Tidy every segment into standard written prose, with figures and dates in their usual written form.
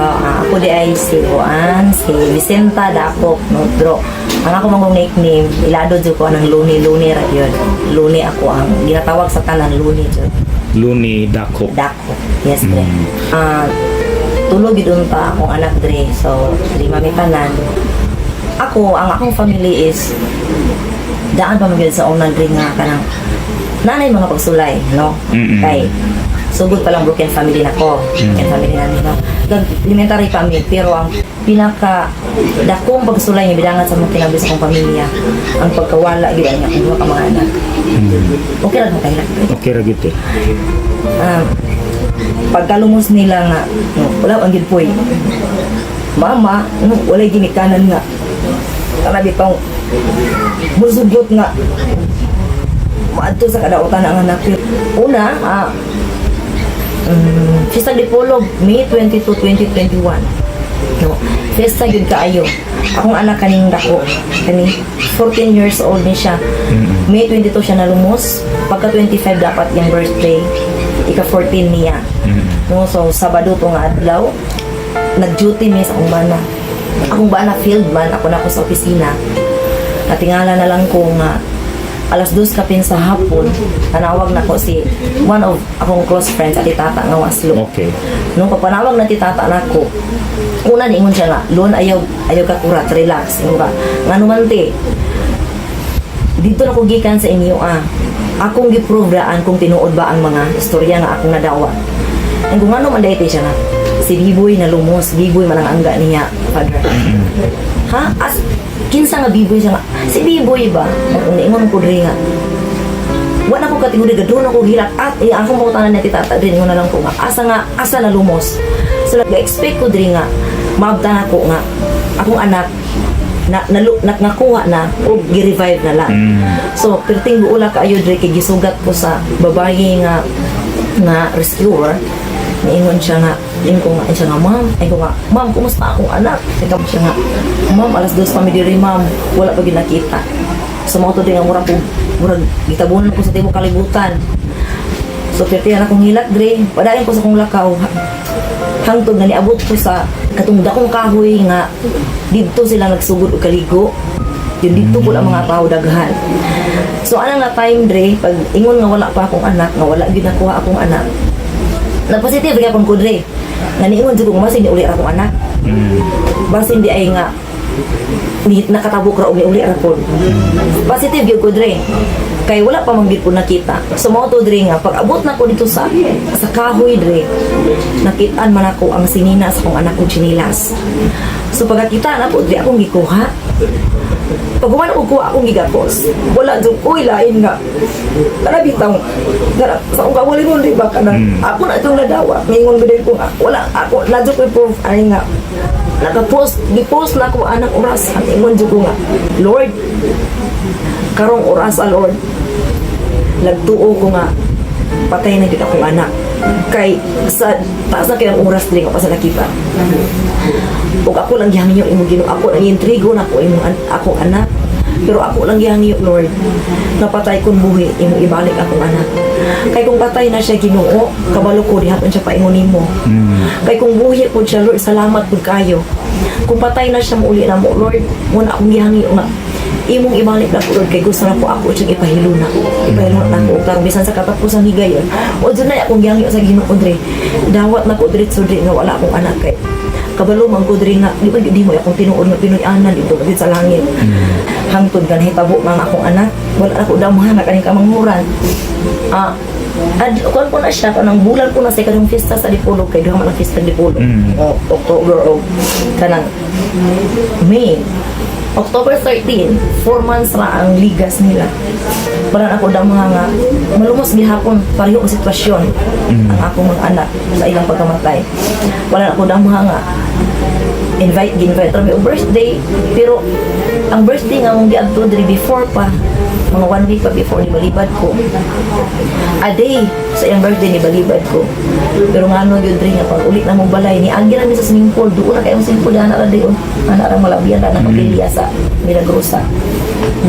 So, ako diay si Juan, si Vicenta Dakop, no, pero ang ako mangong nickname, ilado jud ko ang Luni, Luni ra yun. Luni ako ang ginatawag sa tanan, Luni jud. Luni Dakop. Dakop. Yes, dre. Tulog gyud unta akong anak dre. So, lima mi tanan. Ako, ang akong family is daan pa man gyud sa una dre nga kanang nanay mga pagsulay, no? Kay sugod pa lang broken family na ko. Broken family na no. Nag elementary pa mi, pero ang pinaka dakong pagsulay nga bidangan sa mga kinabuhi sa akong pamilya, ang pagkawala gyud ang akong duha ka mga anak. Okay ra mo kay. Okay ra gyud eh. Pagkalumos nila nga no, wala ang gid poy mama, no, walay ginikanan nga kana bitaw musugot nga maadto sa kadautan ang anak. Una, Fiesta Dipolog, May 22, 2021, no, fiesta gyud kaayo. Akong anak kaning dako kani, 14 years old ni siya. May 22 siya nalumos. Pagka 25 dapat yung birthday, ika 14 niya, no? So Sabado to nga adlaw, nag-duty mi sa akong bana. Akong bana field man, ako na ako sa opisina. Natingala na lang ko nga alas dos kapin sa hapon, tanawag na ko si one of akong close friends, ati Tata nga Waslo. Nung pagpanawag na ti Tata nako, una niingon siya nga, "Lon, ayaw, ayaw ka kurat, relax." Ingon ka, "Ngano man te?" "Dito na ko gikan sa inyo ah. Akong gi-prove daan kung tinuod ba ang mga istorya nga akong nadawat." Ang kung ano man dahil siya nga, si Biboy na lumos, Biboy man ang angga niya, Father. "Ha? As, kinsa nga Biboy?" siya nga, "Si Biboy ba?" Kung niingon ko diri nga, wala ko kategori, gadron ako hilak at eh, akong pangutanan ni Tata din, ingon na lang ko nga, asa nga, asa na lumos? So nag-expect ko diri nga maabtan ako nga akong anak na, na, na nakuha na o gi-revive na lang. So perting buula kaayo diri kay gisugat ko sa babae nga nga rescuer. Niingon siya nga, ingon ko nga siya nga, "Ma'am," ay ko nga, "Ma'am, kumusta akong anak?" Ikaw siya nga, "Ma'am, alas dos pa mi diri, ma'am, wala pa gyud nakita." So mao to din nga murag ko murag gitabunan ko sa tibuok kalibutan. So pertihan akong hilak dre, padayon ko sa akong lakaw hangtod nga niabot ko sa katong dakong kahoy nga didto sila nagsugod og kaligo. Yun didto po ang mga tao daghan. So ana nga time dre, pag ingon nga wala pa akong anak, nga wala gyud nakuha akong anak, nagpositive gyapon ko dre nga niingon jud ko nga basin ni uli ra akong anak, basin di ay nga ni nakatabok ra og ni uli ra pod. Positive gyud ko dre kay wala pa man gyud ko nakita. So mao to dre nga pag abot na ko dito sa kahoy dre, nakitaan man ako ang sinina sa akong anak og tsinilas. So pagkakita na po dre, akong gikuha. Pag human og kuha, akong gigapos. Wala jud ko'y lain nga kana bitaw kana sa akong kawalingon di ba, kanang ako na itong nadawa. Mingon gud ko nga wala ako na jud ko'y proof ay nga naka-post, gi-post na ako anang oras. Ang ingon jud ko nga, "Lord, karong oras ah, Lord, nagtuo ko nga patay na gid akong anak kay sa taas na kayang oras diri nga pa sa nakita ug ako lang gihangyo imong Ginoo, ako lang intrigo na ako imong akong anak, pero ako lang gihangyo, Lord, napatay kon buhi, imong ibalik akong anak. Kay kung patay na siya, Ginoo, kabalo ko dihapon siya paingon nimo. Kay kung buhi pud siya, Lord, salamat pud kayo. Kung patay na siya, muuli na mo, Lord. Muna akong gihangyo nga imong ibalik na ko, Lord, kay gusto na po ako siyang ipahiluna. Ipahiluna na ko karong bisan sa katapusan higayon." O dyan na akong gihangyo sa Ginoo dre. Dawat na ko diretso dre nga wala akong anak kay kabalo man ko dre nga di ba di mo akong tinuod nga Pinoy-anan dito gid sa langit. Hangtod nga nahitabo nga ang akong anak, wala na ko damhan na kaning kamanghuran. Ad kuan po na siya kanang bulan po na sa kanang fiesta sa Dipolog kay duha man ang fiesta sa Dipolog. O, October o kanang May. October 13, 4 months ra ang ligas nila. Parang ako damha nga malumos gihapon pareho ang sitwasyon ang akong mga anak sa ilang pagkamatay. Wala na ako damha nga invite gi-invite ra mi og birthday, pero ang birthday nga mong giadto diri before pa, mga one week pa before ni balibad ko, a day sa iyang birthday ni balibad ko. Pero ngano yun diri nga pag ulit na mong balay ni agi na mi sa swimming pool, doon na kayong swimming pool, ana ra dayon, ana ra malabiyan ra na kapilya sa Milagrosa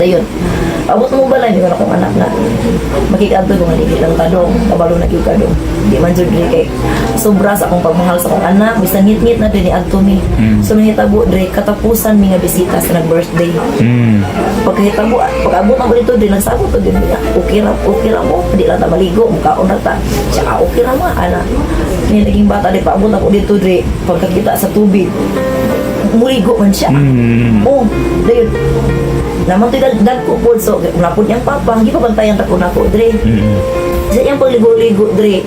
dayon. Abot mo ba lang yung akong anak na makikadto ko nga dili lang kadong kabalo na gyud kadong di man jud diri kay sobra sa akong pagmahal sa akong anak, bisan ngit-ngit na diri adto mi. So nahitabo diri, katapusan mi nga bisita sa nag-birthday. Pagkahitabo, pag-abot ako dito diri, nagsabot to gyud niya, okay ra, okay ra mo, di lang ta maligo, mukaon ra ta siya. Ah, okay ra ma ana ni naging bata di paabot ako dito diri, pagkakita sa tubig muligo man siya. Oh, dayon. Naman to'y dagko po. So, napod niyang papa, gipabantayan ta ko nako dre. Sa iyang pagligo-ligo dre,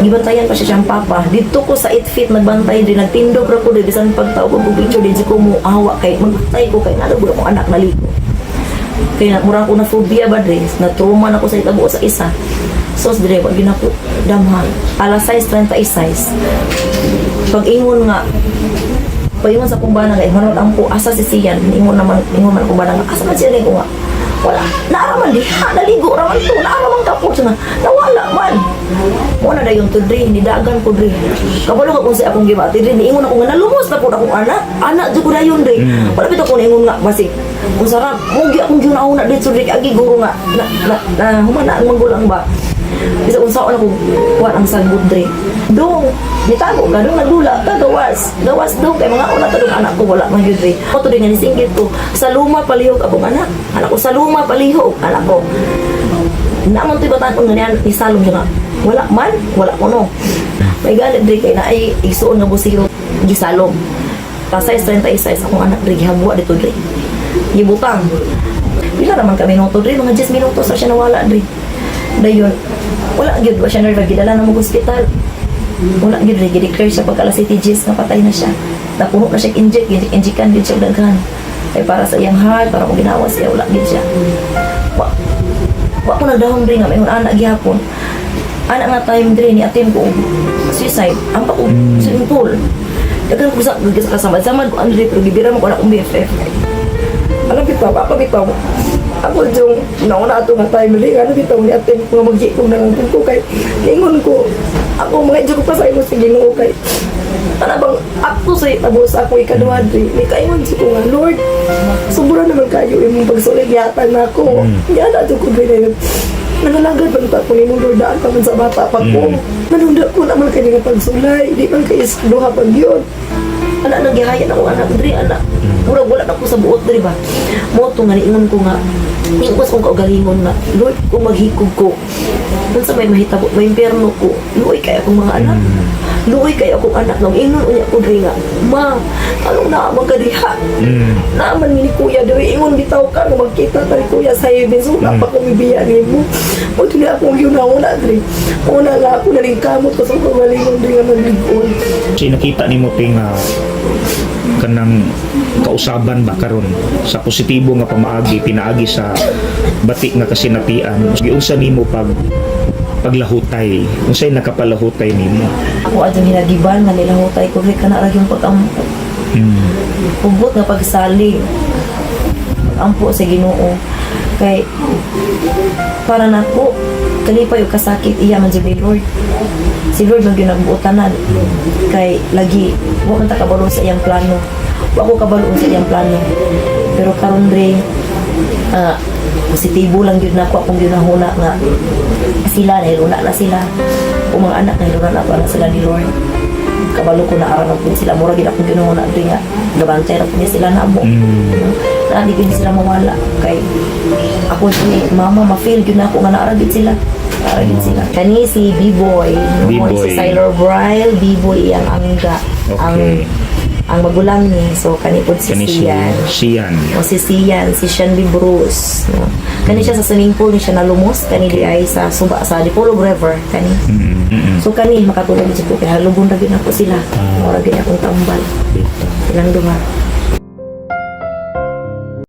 gibantayan pa siya siyang papa. Dito ko sa 8 feet nagbantay dre, nagtindog ra ko dre bisan pagtaw ko og picture di ko mo awa kay magbantay ko kay nalo akong anak naligo. Kaya na, mura ko na phobia ba dre, na trauma na ko sa itabo sa isa. So dre, wag gyud ako damhan. Alas 6:36. Pag-ingon nga, paingon sa akong bana nga Emmanuel ampo, asa si Sian? Ingon naman, ingon man akong bana nga asa man siya ko nga wala, naara man diha, naligo ra man to, naara man kapot nga nawala man mo na dayon to dre, nidagan ko dre, kabalo ka kung sa akong gibati dre, niingon ako nga nalumos na pud akong anak, anak jud ko dayon dre. Wala bitaw ko niingon nga basig kung sarap mo gi akong giuna-una dito dre, agi guro nga na, na, na humana ang magulang ba. Bisa unsaon ako kuan ang sagbot dre. Dong, nitago ka dong, nagdula ka gawas. Gawas dong kay mga una ta dong, anak ko wala man gyud dre. Mo to nga nisingkit ko sa luma palihog akong anak. Anak ko sa luma palihog anak ko. Naman to'y batan nga niyan nisalom siya nga. Wala man, wala ko no. May galit dre kay naay igsuon nga busiro gisalom. Pasay 36 akong anak dre gihabwa dito dre. Gibutang. Pila naman ka minuto dre, mga 10 minutos ra siya nawala dre. Dayon, wala gyud wa siya nerve, gidala na mo ospital. Wala gyud dre, gi-declare siya pagka alas 7 nga patay na siya. Napuno na siya inject, injectan gyud siya daghan. Kay para sa iyang heart, para kung ginawa siya, wala gyud siya. Wa ko nagdahom dre nga may anak gihapon. Anak nga time dre ni atim ko og suicide. Ang pa ko swimming pool. Daghan ko sa kasamad-samad ko Andre, pero gibira mo ko na akong BFF. Alam bitaw, ako bitaw. Ako yung nauna ato nga time rin, ano bitaw ni atin nga maghikog na lang ko kay ingon ko ako mga ko pa sa imo sa Ginoo kay ana bang akto sa itabo sa ako ikaduha dri ni kaingon ko nga, "Lord, sobra naman kayo imong pagsulig yata na ako." Yan ato ko dri na nangalagad man ta ko nimo, Lord, daan pa man sa bata pa ko. Nanunda ko naman kay nga pagsulay, di man kay duha pag yun. Anak nang gihayan ako anak dre, anak. Murag wala na ko sa buot dre ba. Mo to nga niingon ko nga niingon ko sa akong kaugalingon nga, "Lord, kung maghikog ko, unsa may mahitabo, may impyerno ko, luoy kay akong mga anak. Luoy kay akong anak." Nang ingon unya ko dre nga, "Ma, anong naa man ka diha?" Naaman mi ni kuya diri, ingon bitaw ka nga magkita ta ni kuya sa heaven, so wala pa ko mibiya nimo. Mo tuli akong giuna-una diri. Una nga ako naling kamot ko sa kaugalingon diri nga maglig-on. Kasi nakita nimo te nga kanang kausaban ba karon sa positibo nga pamaagi, pinaagi sa bati nga kasinatian, giunsa nimo pag paglahutay, unsay nakapalahutay nimo? Ako adtong hinagiban nga nilahutay ko dre kana ra yung pag-ampo. Hugot nga pagsalig. Pag-ampo sa Ginoo. Kay para nako kalipay ug kasakit iya man jud ni Lord. Si Lord man gyud nagbuotanan. Kay lagi wa man ta kabalo sa iyang plano. Wa ko kabalo sa iyang plano. Pero karon dre, positibo lang gyud nako akong ginahuna nga sila nahiluna na sila. O mga anak, nahiluna na pa na sila ni Lord. Kabalo ko na aran pud sila, mura gid akong ginahuna dre nga gabantay ra pud niya sila namo. Na di gid sila mawala kay ako ni mama ma-feel gyud nako nga naara gid sila. Naara gid sila. Kani si B-boy, no? B-boy. Si Sailor Braille, B-boy iyang angga. Ang magulang ni. So kani pud si Kani si Sian. Sian. O si Sian, si Sean B. Bruce. No? Kani siya sa swimming pool ni siya nalumos. Kani di ay sa suba sa Dipolog River. Kani. So kani makatulog jud ko kay halubon ra gyud nako sila. Mura gyud akong tambal. Bitaw. Silang duha.